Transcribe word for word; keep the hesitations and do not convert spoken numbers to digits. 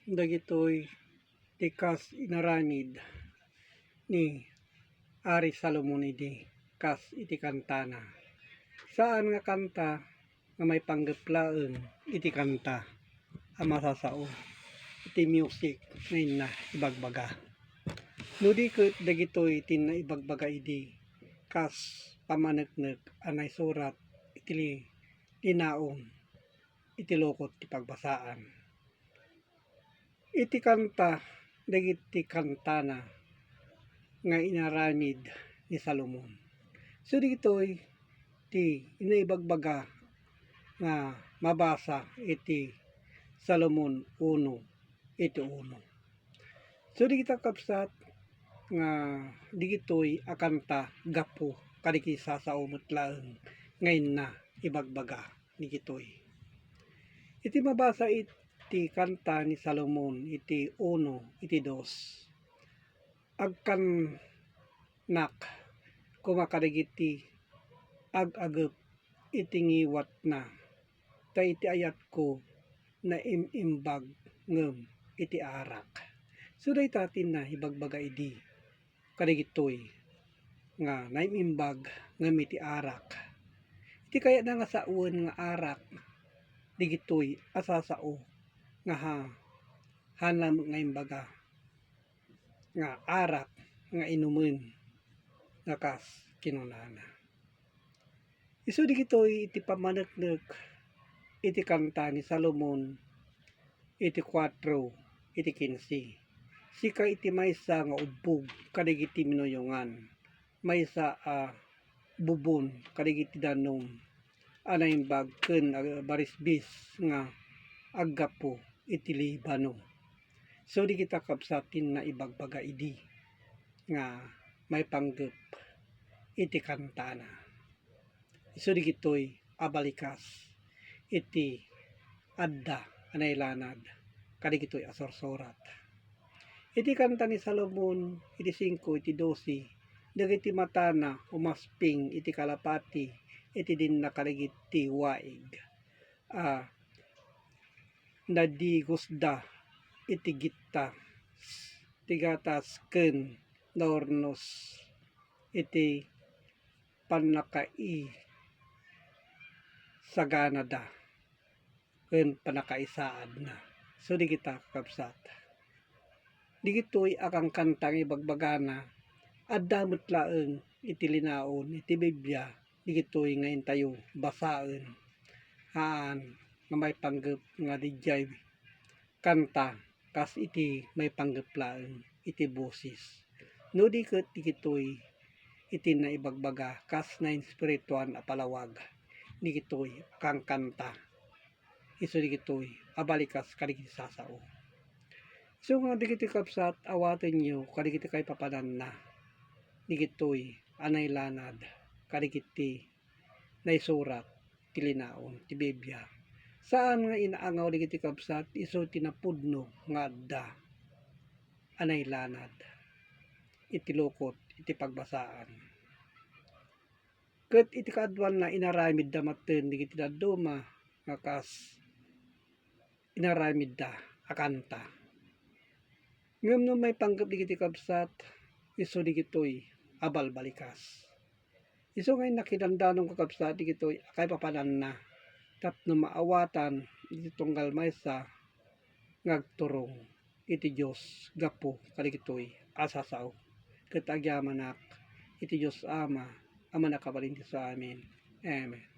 Dagitoy ti kas inaramid ni Ari Salomon idi kas iti kantana. Saan nga kanta nga maipanggep laeng iti kanta a masasao iti music nga inna ibagbaga. No di ket dagitoy ti inna ibagbaga idi kas pammaneknek a naisurat iti li-, linaon iti lukot ti pagbasaan. Iti kanta, dagiti kantana nga inaramid ni Salomon. So, ditoy ti inaibagbaga nga mabasa iti Salomon uno, iti uno. So, dagita kabsat nga dagitoy a kanta gapu kadagiti sasao met laeng nga inna ibagbaga dagitoy. Iti mabasa iti kanta ni Salomon iti uno, iti dos, agkannak koma kadagiti ag-agep iti ngiwatna, ta iti ayatko naim-imbag ngem iti arak. So, dayta ti inna ibagbaga idi kadagitoy nga naim-imbag ngem iti arak. Iti kayatna nga sawen nga arak, dagitoy a sasao nga ha-, haanna met nga imbaga nga arak nga inumen nga kas kinunana. Isu dagitoy iti pammaneknek iti kanta ni Salomon iti kuatro, iti kinse. Sika iti maysa nga ubbog kadagiti minuyongan, maysa a bubon kadagiti danum a naimbag ken a barisbis nga aggapu iti Libano. So, dagita kabsat ti inna ibagbaga idi nga maipanggep iti kantana. Isu dagitoy a balikas iti adda a nailanad kadagitoy a sursurat. Iti kanta ni Salomon, iti singko, iti dose, dagiti matana umasping iti kalapati iti dinna kadagiti waig a nadigusda iti gitta, ti gatas ken naurnos iti pannakaisaganada ken pannakaisaadna. So, dagita, kakabsat, dagitoy a kankanta nga ibagbagana, adda met laeng iti linaon iti Biblia, dagitoy nga intayo basaen, haan nga maipanggep nga diay kanta kas iti maipanggep laeng iti bosis. No di ket dagitoy iti naibagbaga kas nainspirituan a palawag, dagitoy a kankanta. Isu dagitoy a balikas kadagiti sasao. Isu nga dagitoy, kabsat, awatenyo kadagiti kaipapananna dagitoy a nailanad kadagiti naisurat ti linaon ti Biblia. Saan nga inaangaw dagiti, kabsat, isu ti napudno nga adda a nailanad iti lukot iti pagbasaan. Ket iti kaaduanna, inaramidda maten dagiti dadduma nga kas inaramidda a kanta. Ngem no maipanggep dagiti, kabsat, isu dagitoy a balbalikas. Isu nga inna kinandanong, kakabsat, dagitoy a kaipapananna tapno maawatan iti tunggal maysa nga agturong iti Dios gapu kadagitoy a sasao, ket agyamanak iti Dios Ama a Mannakabalin ti amin. Amen.